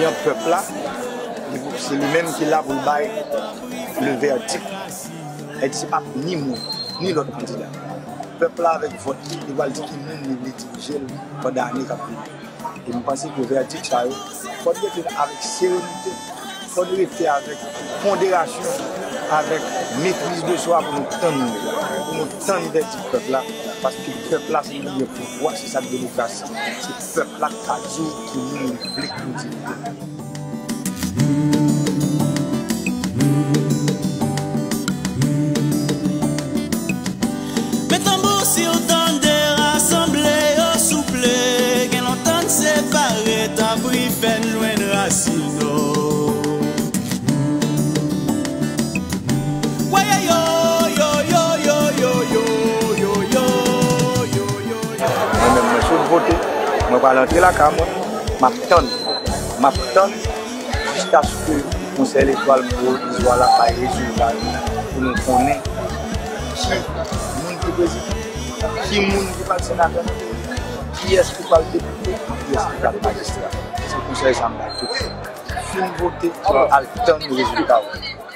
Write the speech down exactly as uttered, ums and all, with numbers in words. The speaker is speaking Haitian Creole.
Pèp la, li pou, se li menm ki la pou l bay le verdict. Sa vle di se pa ni mwen, ni lòt kandida. Pèp la avèk vòt li, li pral di ki moun li vle dirije l pandan ane k ap vini. E m panse ke vèdik sa yo, fò n rete avèk serenite, fò n rete avèk ponderasyon, avèk metriz de swa pou nou tann, pou nou tann vèdik pèp la, paske pèp la se li ki gen pouvwa, se sa k demokrasi. Se pèp la k ka di w ki moun li vle pou l dirije. Men tanbou si w tande rasanble yo souple, gen lontan n separe, tanpri fè n jwenn rasin nou. Wè yo yo yo yo yo yo yo yo yo yo yo yo. Mwen menm mwen sot vote, mwen pral antre lakay mwen, m ap tann, m ap tann jiskaske Konsèy Elektoral pwovizwa la bay rezilta yo pou nou konnen ki moun ki prezidan, ki moun ki pral senatè, kiyès ki pral depite, kiyès ki pral majistra. Se konsèy sa m bay tout. Fin vote, al tann rezilta yo.